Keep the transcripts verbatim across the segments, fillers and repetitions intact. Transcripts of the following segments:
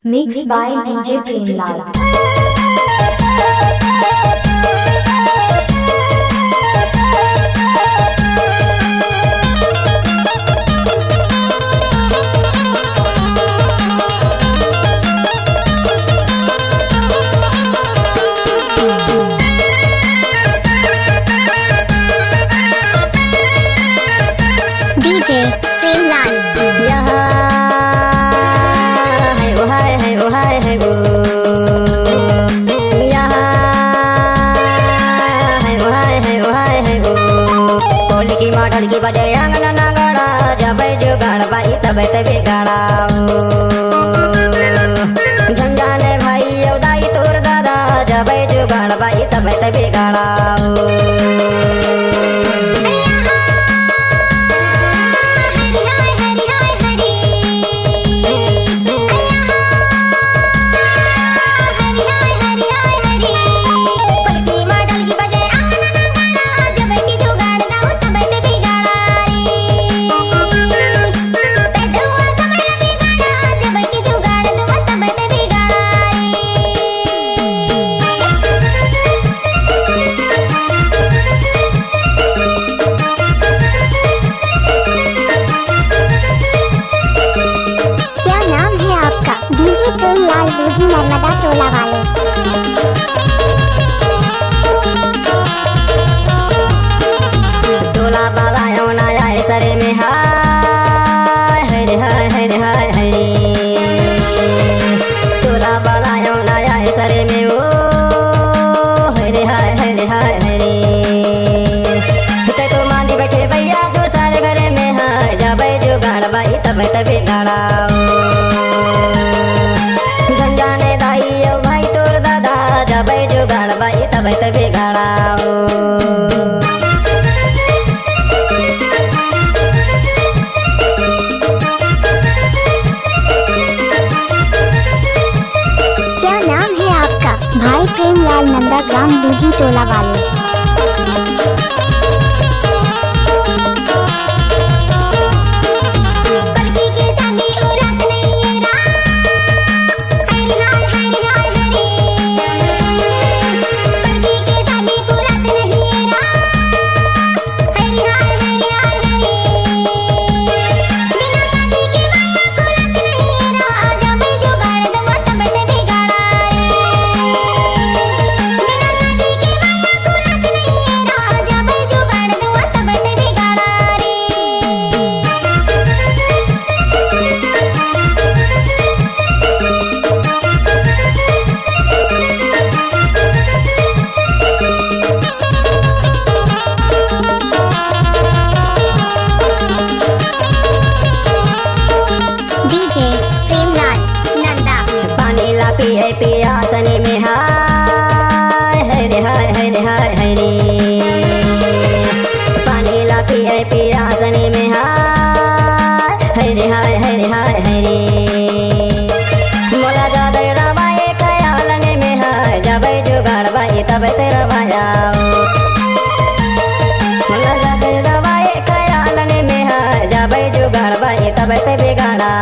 Mix by D J Premlal. D J Premlal। यहाँ है वो, हाय है वो, हाय है वो। यहाँ है वो, हाय है वो, हाय है वो। कोली की माँ ढोलकी बजे आंगन नगाड़ा, जबै जुगाड़ बाई तबै ते बिगाड़ा। झंझाने भाई अउ दाई तोर दादा, जबै जुगाड़ बाई तबै ते बिगाड़ा। क्या नाम है आपका? D J प्रेमलाल, बूढ़ी नर्मदा टोला वाले। टोला वाला होना आए सरे में हाय, हरे हाय, हरे हाय, हरे। टोला वाला होना आए सरे में ओ, हरे हाय, हरे हाय, हरे। ते तो मांदी बैठे भैया दूसर घर में हाय, जबै जुगाड़ बाई तबै ते बिगाड़ा। झंझाने दाई अउ भाई तोर दादा, जबै जुगाड़ बाई तबै ते बिगाड़ा। क्या नाम है आपका? भाई प्रेमलाल नंदा, ग्राम बूढ़ी टोला वाले। D J प्रेमलाल नंदा। पानी ला पिए पियासनी में हाय, हरे हाय, हरे हाय, हरे। पानी ला पिए पियासनी में हाय, हरे हाय, हरे हाय, हरे। मोला जादे रवाए खयालन में हाय, जबै जुगाड़ बाई तबै ते रवाया। मोला जादे रवाए खयालन में हाय, जबै जुगाड़ बाई तबै ते बिगाड़ा।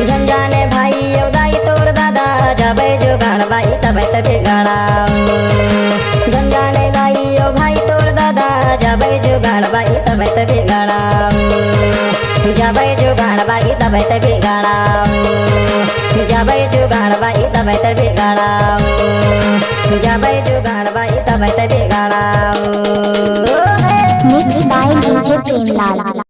झंझाने भाई अउ दाई तोर दादा, जबै जुगाड़ बाई तबै ते बिगाड़ा। झंझाने दाई अउ भाई तोर दादा, जबै जुगाड़ बाई तबै ते बिगाड़ा। जबै जुगाड़ बाई तबै ते बिगाड़ा। जबै जुगाड़ बाई तबै ते बिगाड़ा। जबै जुगाड़ बाई तबै ते बिगाड़ा। Mix by D J Premlal.